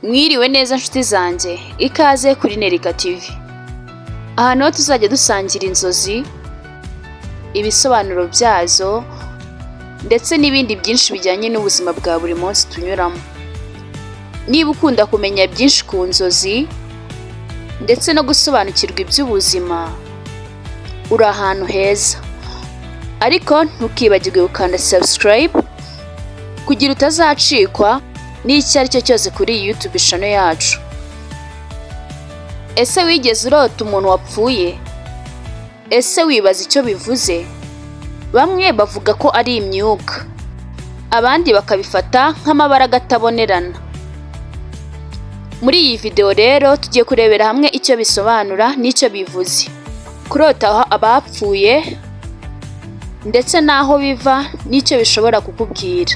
Mwiriwe neza nshuti zanjye, ikaze kuri Nerika TV. Aha niho tuzajya dusangira inzozi, ibisobanuro byazo ndetse n'ibindi byinshi bijyanye n'ubuzima bwa buri munsi tunyuramo. Niba ukunda kumenya byinshi ku nzozi ndetse no gusobanukirwa iby'ubuzima, uri ahantu heza. Ariko ntukibagirwe gukanda subscribe kugira utazacikwa n'icyo ari cyo cyose kuri iyi YouTube channel yacu. Ese wigeze urota umuntu wapfuye? Ese wibaza icyo bivuze? Bamwe bavuga ko ari imyuka, abandi bakabifata nk'amabaraga atabonerana. Muri iyi video rero tugiye kurebera hamwe icyo bisobanura n'icyo bivuze. Kurota abapfuye ndetse n'aho biva n'icyo bishobora kukubwira.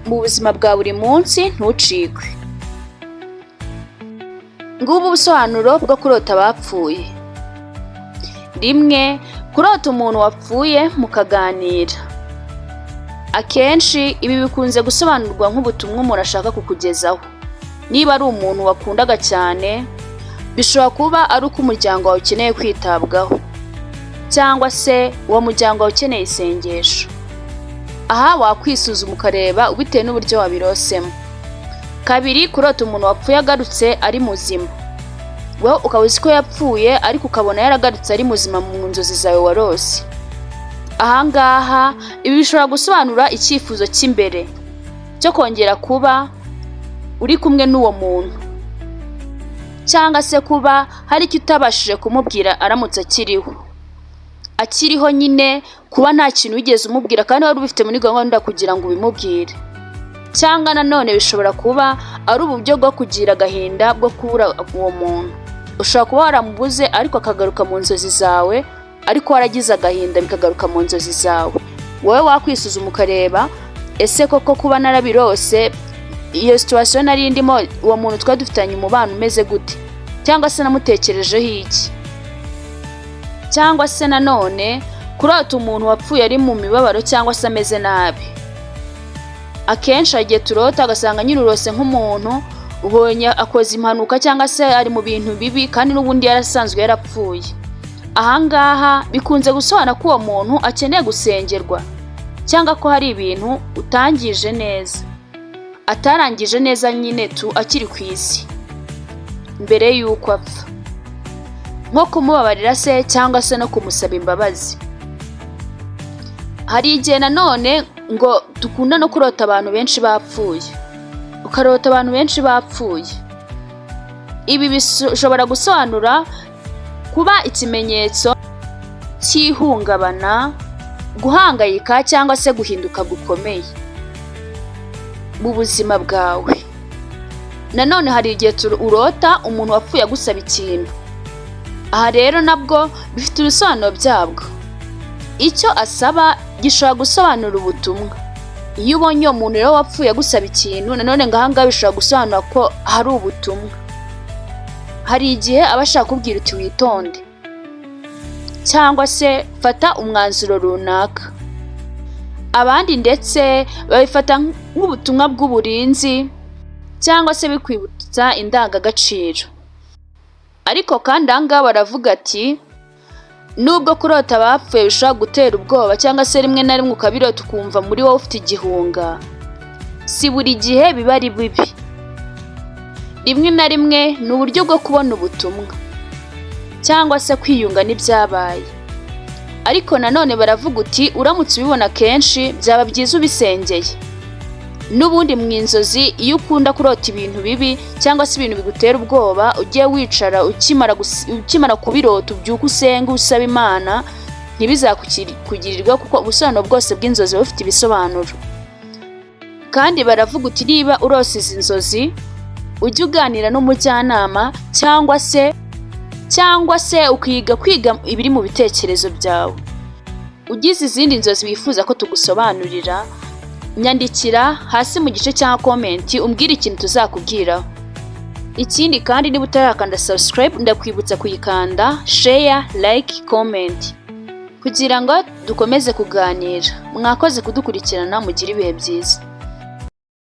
Mu buzima bwa buri munsi, ntucikwe. Ngubu ubusobanuro bwo kurota abapfuye. Rimwe, kurota umuntu wapfuye mukaganira. Akenshi ibi bikunze gusobanurwa nk'ubutumwa umuntu ashaka kukugezaho. Niba ari umuntu wakundaga cyane, bishobora kuba ari uko umuryango wawe ukeneye kwitabwaho, cyangwa se uwo muryango wawe ukeneye isengesho. Aha wakwisuzuma ukareba bitewe n'uburyo wabirosemo. Kabiri, kurota umuntu wapfuye agarutse ari muzima. Wowe ukaba uzi ko yapfuye, ariko ukabona yaragarutse ari muzima mu nzozi zawe warose. Aha ngaha ibi bishobora gusobanura icyifuzo cy'imbere cyo kongera kuba uri kumwe n'uwo muntu, cyangwa se kuba hari icyo utabashije kumubwira aramutse akiriho. Akiriho nyine, kuba nta kintu wigeze umubwira kandi wari ubifite muri gahunda kugira ngo ubimubwire. Cyangwa nanone bishobora kuba ari uburyo bwo kugira agahinda bwo kubura uwo muntu. Ushobora kuba waramubuze ariko akagaruka mu nzozi zawe, ariko waragize agahinda bikagaruka mu nzozi zawe. Wowe wakwisuzuma ukareba: ese koko kuba narabirose, iyo situation nari ndimo, uwo muntu twari dufitanye umubano umeze gute? Cyangwa se namutekerejeho iki? Cyangwa se nanone kurota umuntu wapfuye ari mu mibabaro cyangwa se ameze nabi. Akenshi hari igihe turota ugasanga nyine urose nk'umuntu, ubonye akoze impanuka cyangwa se ari mu bintu bibi kandi n'ubundi yarasanzwe yarapfuye. Aha ngaha bikunze gusobanura ko uwo muntu akeneye gusengerwa, cyangwa ko hari ibintu utangije neza, atarangije neza nyine tu akiri ku isi mbere y'uko apfa, nko kumubabarira se cyangwa se no kumusaba imbabazi. Hari igihe nanone ngo dukunda no kurota abantu benshi bapfuye, ukarota abantu benshi bapfuye. Ibi bishobora gusobanura kuba ikimenyetso cy'ihungabana, guhangayika cyangwa se guhinduka gukomeye mu buzima bwawe. Nanone hari igihe urota umuntu wapfuye agusaba ikintu. Aha rero nabwo bifite ibisobanuro byabwo. Icyo asaba gishobora gusobanura ubutumwa. Iyo ubonye uwo muntu rero wapfuye agusaba ikintu, nanone ngo aha ngaha bishobora gusobanura ko hari ubutumwa. Hari igihe aba ashaka kukubwira uti witonde, cyangwa se fata umwanzuro runaka. Abandi ndetse babifata nk'ubutumwa bw'uburinzi cyangwa se bikwibutsa indangagaciro. Ariko kandi aha ngaha baravuga ati nubwo kurota abapfuye bishobora gutera ubwoba, cyangwa se rimwe na rimwe ukabirota ukumva muri wowe ufite igihunga, si buri gihe biba ari bibi. Rimwe na rimwe ni uburyo bwo kubona ubutumwa cyangwa se kwiyunga n'ibyabaye. Ariko nanone baravuga uti uramutse ubibona kenshi, byaba byiza ubisengeye. N'ubundi mu inzozi, iyo ukunda kurota ibintu bibi cyangwa se ibintu bigutera ubwoba, ujye wicara, ukimara kubirota ubyuke usenge, usaba Imana ntibizakugirirwe, kuko ubusobanuro bwose bw'inzozi buba bufite ibisobanuro. Kandi baravuga uti niba urose izi nzozi, ujye uganira n'umujyanama cyangwa se ukiga kwiga ibiri mu bitekerezo byawe. Ugize izindi nzozi wifuza ko tugusobanurira, nyandikira hasi mu gice cya comment umbwire ikintu tuzakubwiraho. Ikindi kandi, niba utarakanda subscribe, ndakwibutsa kuyikanda, share, like, comment kugira ngo dukomeze kuganira. Mwakoze kudukurikirana, mugire ibihe byiza.